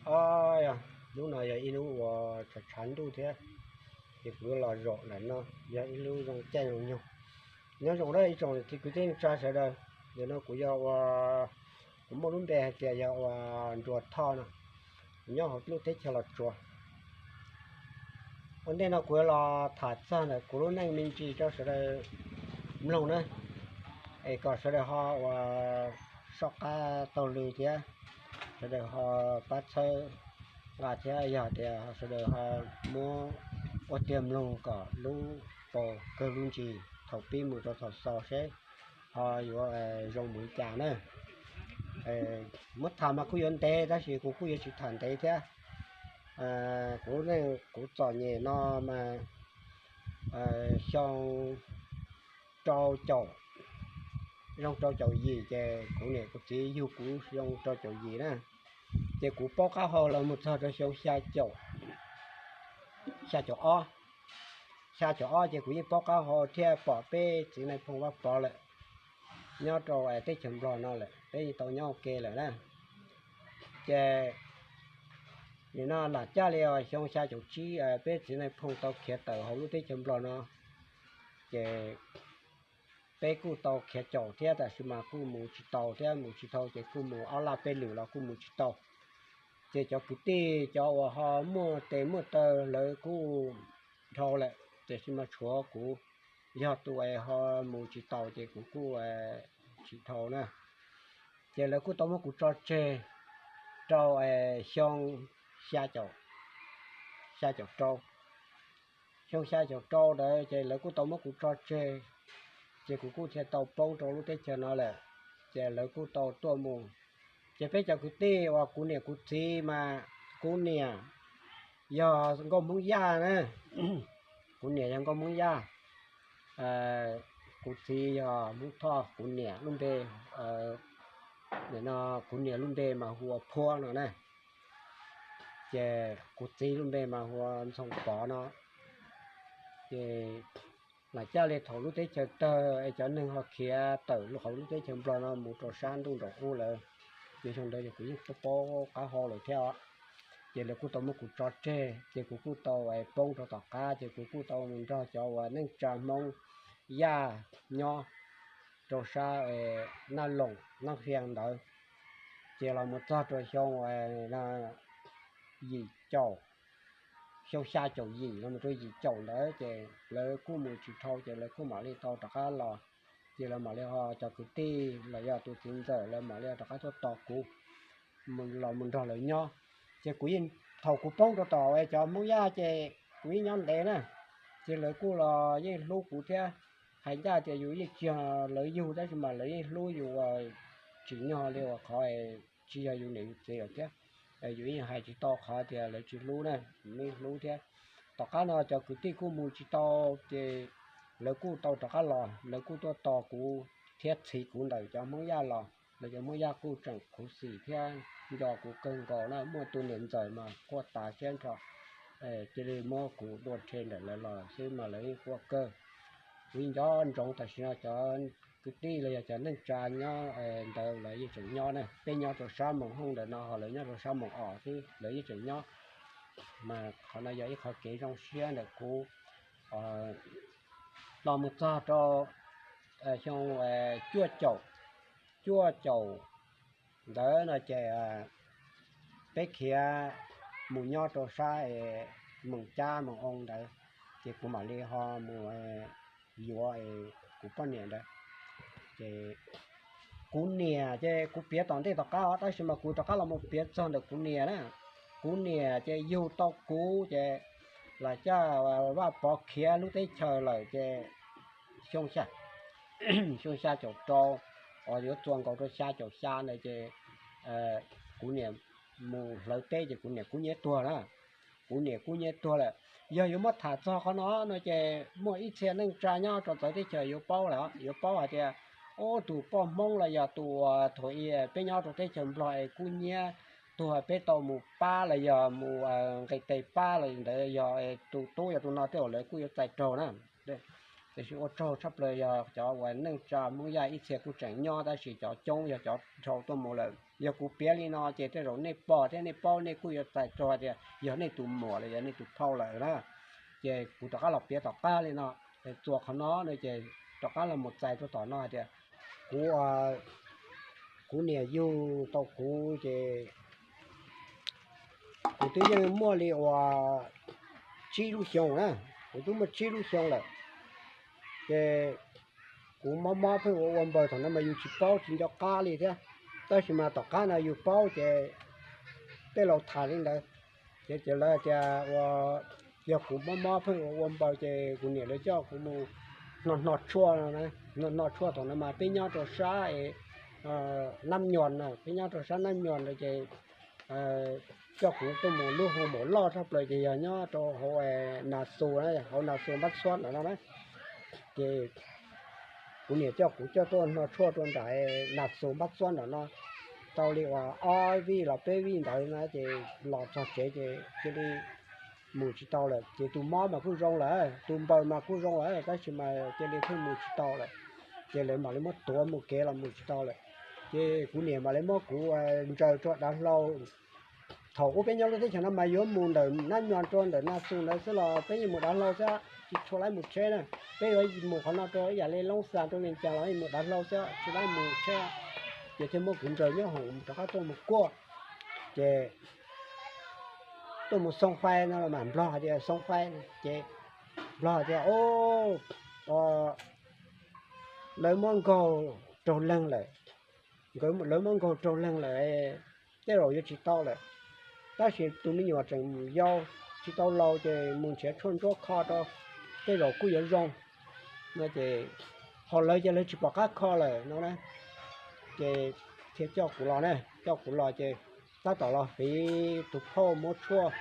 Os, yog hnub no yog ib hnub uas tshav tshav ntuj thiab, ces kuv los zaum ntawm no, yog ib lub zoo caij zoo nyoog. Nyob zoo na ib tsoom kwv tij neej tsa sawv daws. Ntawm no kuv yog ua, kuv muaj lub npe hais tias yog ua Nruas Thoj no, kuv nyob hauv lub teb chaws Los Tsuas. Ua ntej no kuv yuav los tham txog ntawm kuv lub neej me ntsis rau sawv daws mloog na, es kom sawv daws ho ua soj qab taug lw thiab, sawv daws ho pab txhawb nqa thiab, yog tias sawv daws ho muab ua tiag mloog kom lub paus kawg lub ntsis thaum pib mus rau thaum xaus seb ho yuav zoo mus li cas na. Muab tham mas kuj yuav ntev tab sis kuv kuj yuav tsis tham ntev thiab. Kuv, kuv txom nyem no mas xyoo rau caum, xyoo rau caum yim ces kuv niam kuv txiv yug kuv xyoo rau caum yim na, ces kuv paub qab hau los mus txog rau xyoo xya caum, xya caum ob, xya caum ob ces kuv yeej paub qab hau thiab pom peb txiv Nais Phoo Vaj Pov lawm nyob rau teb chaws Nplog no lawm, peb yeej tau nyob ua ke lawm na. Ces nim no lam caj li xyoo xya caum tsib peb txiv Nais Phoo tau khiav tawm hauv lub teb chaws Nplog no, ces peb kuj tau khiav caum thiab tab sis mas kuj mus tsis tau thiab, mus tsis tau ces kuj mus ob laj peb lwm los kuj mus tsis tau. Ces cov kwv tij cov uas ho muaj tes muaj taw lawv kuj dhau lawm, tiam sis mas tshuav kuv yog tus es ho mus tsis tau ces kuv kuj tsis dhau na. Ces lawv kuj tau muab kuv tso tseg rau xyoo xya caum, xya caum rau, xyoo xya caum rau ntawd ces lawv kuj tau muab kuv tso tseg, ces kuv kuj thiaj tau poob rau lub teb chaws no lawm, ces lawv kuj tau tuaj mus. Ces peb cov kwv tij uas kuv niam kuv txiv mas, kuv niam yog nkauj Hmoob Yaj na, kuv niam yog nkauj Hmoob Yaj, kuv txiv yog Hmoob Thoj, kuv niam lub npe, nim no kuv niam lub npe mas hu ua Phuab no na, ces kuv txiv lub npe mas hu ua Ntxhoo Pov no. Ces lam caj li thaum lub teb chaws tawg es cov neeg ho khiav tawm hauv lub teb chaws Nplog no mus rau sab ntuj nraum ub lawm, ces xyoo ntawd ces kuv yeej paub qab hau lawm thiab os. Ces lawv kuj tau muab kuv tso tseg ces kuv kuj tau poob rau tom qab, ces kuv kuj tau mus nrog cov uas neej tsa Hmoob Yaj nyob rau sab Naj Loos Naj Hias ntawd. Ces los mus txog rau xyoo yim caum, xyoo xya caum yim los mus rau yim caum ntawd ces lawv kuj mus tsis dhau ces lawv kuj mam li tau rov qab los. Ces lawv mam li ho cov kwv tij los yog tus txiv ntxawm lawv mam li rov qab tuaj tos kuv los mus nrog lawv nyob. Ces kuv yeej, thaum kuv poob rau tom cov Hmoob Yaj ces kuv yeej nyob ntev na, ces lawv kuj los yeej hlub kuv thiab. Hais ncaj tias yus yeej tsis yog lawv yug tab sis mas lawv yeej hlub yus uas tsim nyog li uas qhov tsis yog yus niam yus txiv lawm thiab. Yus yeej hais tsis tau qhov tias lawv tsis hlub na, yus yeej hlub thiab. Tom qab no cov kwv tij kuj mus tsis tau ces lawv kuj tau rov qab los, lawv kuj tuaj tos kuv thiab txhiv kuv ntawm cov Hmoob Yaj los. Lawv cov Hmoob Yaj kuj tseem khuv xim thiab nco kuv kawg nkaus na, muaj tus niam ntxawm mas quaj tas siab nrho, cia li muab kuv dua rhe ntawm lawv los xwb mas lawv yeej quaj kawg. Kuv yeej nco ntsoov tam sim no cov kwv tij los yog cov neej tsa nyob ntawd lawv yeej tseem nyob na. Peb nyob rau sab Moos Hooj ntawm no ho lawv nyob rau sab Moos Os xwb, lawv yeej tseem nyob. Mas qhov no yog ib qhov kev zoo siab ntawm kuv los mus txog rau xyoo cuaj caum, cuaj caum ntawd no ces peb khiav mus nyob rau sab Moos Cab Moos Oo ntawd, ces kuv mam li ho mus yuav kuv poj niam ntawd. Ces kuv niam ces kuv piav tom ntej tom qab os, tab sis mas kuv rov qab los mus piav txog ntawm kuv niam na. Kuv niam ces yug tau kuv ces los coj Vaj Pov khiav lub teb chaws lawm ces xyoo xya, xyoo xya caum rau, uas yuav txuas nkaus rau xya caum xya ntawd ces kuv niam mus hlawv teb ces kuv niam kub hnyiab tuag na. Kuv niam kub hnyiab tuag lawm. Yog yuav muab tham txog qhov no no ces muaj ib txhia neej tsa nyob rau txawv teb chaws yuav paub lawm, yuav paub hais tias, ub, tus poj Hmoob los yog tus thaum i peb nyob rau teb chaws Nplog es kub hnyiab tuag peb tau mus pab los yog mus nqis tes pab los ntawd yog tus tub yog tus no tej zaum lawv kuj yuav txais raug na. Tiam sis ua tsaug tshaj plaws yog cov uas neej tsa Hmoob Yaj ib txhia kuj tseem nyob, tab sis cov coob yog cov dhau tuaj mus lawm. Yog kuv piav li no ces tej zaum nej pom thiab nej paub, nej kuj yuav txais txog tias yog nej tus muam los yog nej tus phauj lawm na. Ces kuv rov qab los piav tom qab li no, txuas qhov no no ces rov qab los mus txais rau tom no hais tias kuv, kuv niam yug tau kuv ces kuv twb yeej muaj li uas tsib lub xyoo na, kuv twb muaj tsib lub xyoo lawm. Ces kuv mob mob pheej ua ua npaws, thaum no mas yus tsis paub tsis nco qab li thiab, tab sis mas tom qab no yus paub ces tej laus tham li ntawd. Ces lawv tias ua, yog kuv mob mob pheej ua ua npaws ces kuv niam lawv coj kuv mus hno hno tshuaj no, hno hno tshuaj. Thaum no mas peb nyob rau sab Nab Nyuas na, peb nyob rau sab Nab Nyuas ntawd ces coj kuv tuaj mus lub hoo maum loj tshaj plaws ces yog nyob rau hauv Nas Xus na, hauv Nas Xus Npab Xuab ntawm no na. Ces kuv niam coj kuv coj tuaj hno tshuaj rau nram Nas Xus Npab Xuab ntawm no tau li uas ob vij los peb vij ntawd na, ces los txog tsev ces cia li mus tsis tau lawm. Ces tus mob mas kuj zoo lawm, tus npaws mas kuj zoo lawm, tab sis mas cia li pheej mus tsis tau lawm. Ces lawv mam li muab tuav mus kev los mus tsis tau lawm. Ces kuv niam mam li muab kuv ntsaws rau dav hlau. Thaum ub peb nyob lub teb chaws no mas yuav mus ntawm Nab Nyuas rau ntawm Nas Xus ntawd xwb los peb yeej mus dav hlau xwb, tsis tshua laib mus tsheb na. Peb yuav mus qhov no rau ib yam li Loob Xas rau Vees Cas los yeej mus dav hlau xwb, tsis laib mus tsheb. Ces thiaj muab kuv ntsaws nyob hoom rov qab tuaj mus kuaj. Ces tuaj mus xoo fai no los mas Nplog hais tias xoo fai, ces Nplog hais tias, o, lawv muab nkaug raug leeg lawm, lawv muab nkaug raug leeg lawm, tej zaum yuav tsis tau lawm. Tab sis tus me nyuam tseem yau, tsis tau laus ces mus nrhiav tshuaj ntsuab kho rau, tej zaum kuj yuav zoo no. Ces ho lawv ces lawv tsis pom qab kho lawm no na. Ces thiaj coj kuv los na, coj kuv los ces tab tom los fiv tus phauj muab tshuaj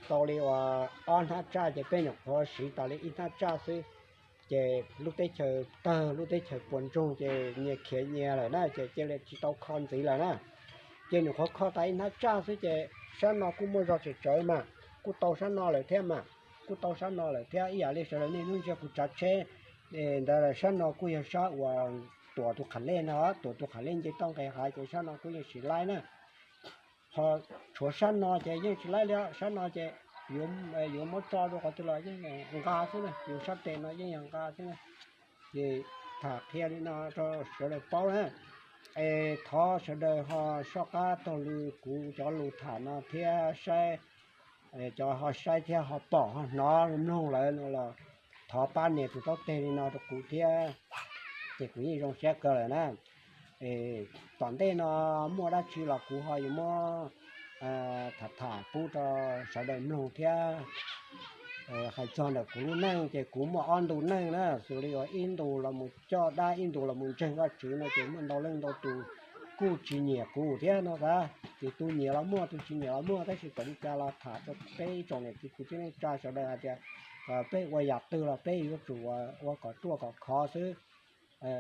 tau li uas ob hnab tsaj, ces peb nyuam qhuav siv tas li ib hnab tsaj xwb. Ces lub teb chaws tawg, lub teb chaws puas ntsoog ces nyias khiav nyias lawm na, ces cia li tsis tau kho ntxiv lawm na. Ces nyuam qhuav kho tas ib hnab tsaj xwb ces sab no kuj muaj zog tsem tsawv mas, kuj tau sab no lawm thiab mas, kuj tau sab no lawm thiab. Ib yam li sawv daws niaj hnub ntsia kuv tsav tsheb ntawd, sab no kuj yog sab uas Tuam tus qhav lej no, Tuam tus qhav lej nce toj nqes hav ces sab no kuj yeej tsis laib na. Ho tshuav sab no ces yeej tsis laib li, sab no ces yuav muab tso rau qhov twg los yeej nqa xwb na, yus sab tes no yeej yog nqa xwb na. Ces tham qhia li no rau sawv daws paub na. Es thov sawv daws ho soj qab taug lw kuv cov lus tham no thiab saib, cov ho saib thiab ho pom ho hnov mloog lawm no los thov pab nias tus taub teg li no rau kuv thiab, ces kuv yeej zoo siab kawg lawm na. Tom ntej no muaj dab tsi los kuv ho yuav muab tham tham pub rau sawv daws mloog thiab. Hais txog ntawm kuv lub neej ces kuv muaj ob ntu neej na, xws li uas ib ntus los mus coj dab, ib ntus los mus ntseeg Vajtswv no ces muaj ntau leej ntau tus kuj tsis nyiam kuv thiab no a. Ces tus nyiam los muaj, tus tsis nyiam los muaj, tab sis txawm li cas los tham rau peb ib tsoom niam txiv kwv tij neej tsa sawv daws hais tias peb ua yam twg los peb yuav tsum ua kom ruaj kom khov xwb.